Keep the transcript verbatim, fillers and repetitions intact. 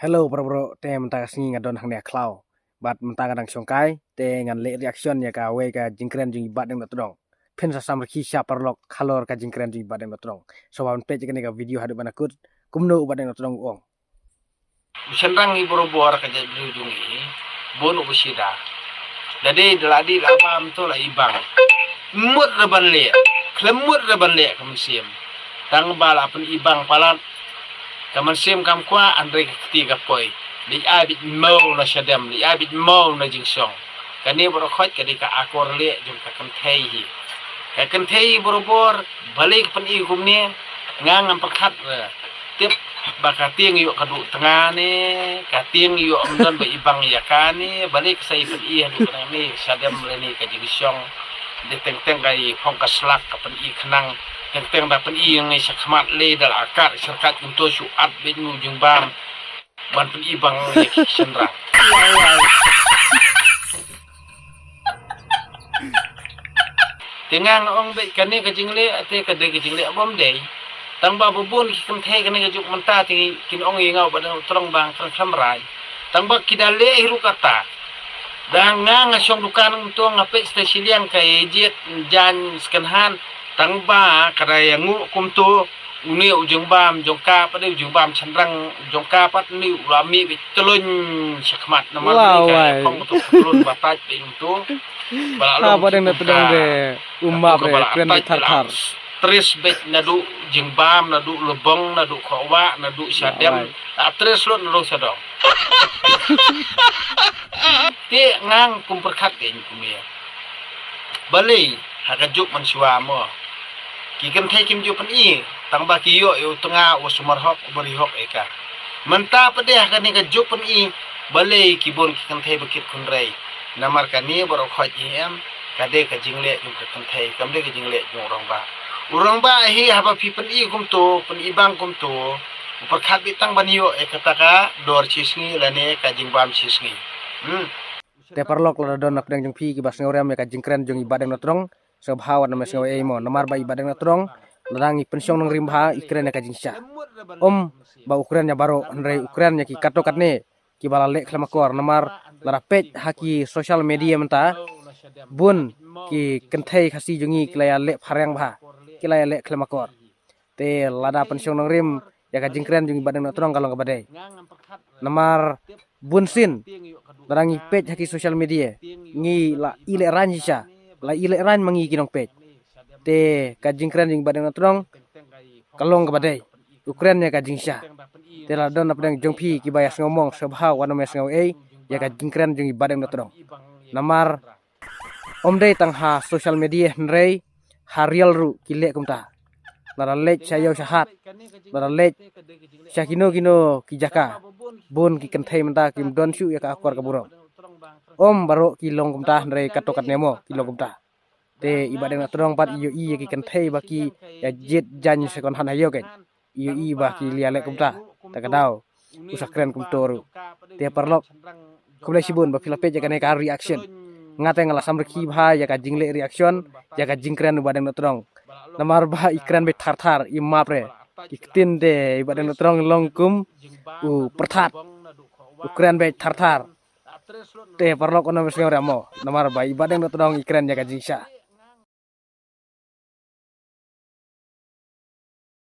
Hello para bro, te mynta ka sngi nga don hangne ha khlaw. Bad mynta nga dang shongkai, te ngan leh reaction ïa kawei ka jingkren jong i Bah Deng Dohtdong. Phin sa samrkhie sha paralok halor ka jingkren jong i Bah Deng Dohtdong. Sngewbha ban peit ïa kane ka video haduh ban da kut, kumno u Bah Deng Dohtdong u ong. Shynrang hi barabor ka jaitbynriew jong ngi, bun u ba shida. Da dei da la dih la bam to la ibang. Mut re ban leh, khlem mut re ban leh ka mynsiem. Tang ba la pyn-ibang palat. Ka mynsiem kam kwah, hynrei ka kti ka poi. Leit ai beit maw na shadem, leit ai beit maw na jingshong. Kane baroh khoit ka dei ka akor leh jong ka kynthei hi. Ka kynthei barabor, balei ka pyn-i kumne, nga ngam pyrkhat re. Tip ba ka tieng ïoh ka duh tnga ne, ka tieng ïoh ym don ba ibang ïa ka ne, balei ka sa i pyn-i haduh kane ne, shadem lane ka jingshong. Dei teng teng ka i phong ka slak ka pyn-i khnang, teng teng da pyn-i ngi shakhmat lei da la kat syrkat kumto shu at beit ngi u jingbam. Ban pyn-i bang ïa ki shynrang. Te nga nga ong beit kane ka jingleh, te ka dei ka jingleh bym dei. Tang ba bun ki kynthei kane ka juk mynta te kin ong ïa nga u Bah Deng Dohtdong ba nga kren khlem rai. Tang ba ki da leh hi ruh kata. Da nga nga shong dukan kumto nga peit sha shiliang ka ïa jied jaiñ second hand. Tang ba ka da ïa nguh kumto. Une u jingbam jong ka pat, u jingbam shynrang jong ka pat, une u la mih beit tylluñ shakhmat namar Wow, ka wai. Phong tu tylluñ ba tait beit tu. Ba la Ha, long Bah Deng Dohtdong de, um map re, kren beit thar thar. Tres beit naduh jingbam, naduh lubong, naduh khowa, naduh shadem. Wai. La tres lut naduh shadong. Te ngang kum pyrkhat ka ïing kum ïa. Balei ha ka juk mynshuwa mo. Ki kynthei kim ju pyn-i, tang ba ki ïoh ïa u tnga u sumar hok, u bari hok ïa ka. Mynta pat de ha kane ka juk pyn-i, balei ki bun ki kynthei ba kit khun rei. Namar kane baroh khoit hi em, ka dei ka jingleh jong ka kynthei, kam dei ka jingleh jong u rangbah. U rangbah hi haba phi pyn-i kumto, pyn-i bang kumto, u pyrkhat beit tang ban ïoh ïa kata ka dor shi sngi lane ka jingbam shi sngi. Hmm. Te paralok lada don na pdeng jong phi kiba sngewrem ïa ka jingkren jong i Bah Deng Dohtdong, sngewbha wat nym sngew ei mo, namar ba i Bah Deng Dohtdong, lada ngi pynshong nongrim bha, i kren ïa ka jingshisha. Ym ba u kren ïa baroh, hynrei u kren ïa ki katto katne, kiba la leh khlem akor, namar lada peit ha ki social media mynta, bun ki kynthei Khasi jong ngi ki la ïaleh phareng bha, ki la ïaleh khlem akor. Te lada pynshong nongrim ïa ka jingkren jong i Bah Deng Dohtdong ka long kaba dei. Namar bun sien lada ngi peit ha ki social media, ngi la i lehraiñ shisha, la i lehraiñ ma ngi ki nongpeit. Te ka jingkren jong i Bah Deng Dohtdong ka long kaba dei. U kren ïa ka jingshisha. Te lada don na pdeng jong phi kiba ïa sngew mong, sngewbha wat nym sngew ei ïa ka jingkren jong i Bah Deng Dohtdong. Namar ym dei tang ha social media hynrei ha real ruh ki leh kumta. Lada leit sha ïew sha hat, lada leit sha kino kino ki jaka, bun ki kynthei mynta kim don shuh ïa ka akor ka burom. Ym baroh ki long kumta hynrei katto katne mo ki long kumta. Te i Bah Deng Dohtdong pat i ïohi ïa ki kynthei ba ki ïa jied jaiñ second hand ha ïew keiñ. I ïohi ba ki la ïaleh kumta. Ta ka daw u sa kren kumto ruh. Te paralok, khublei shibun ba phi la peit ïa kane ka reaction. Nga te nga la samrkhie bha ïa ka jingleh reaction ïa ka jingkren u Bah Deng Dohtdong. Namar ba i kren beit thar thar, i map re. Ki ktien te i Bah Deng Dohtdong long kum u pyrthat. U kren beit thar thar. Te paralok, wat nym sngew rem mo, namar ba i Bah Deng Dohtdong i kren ïa ka jingshisha.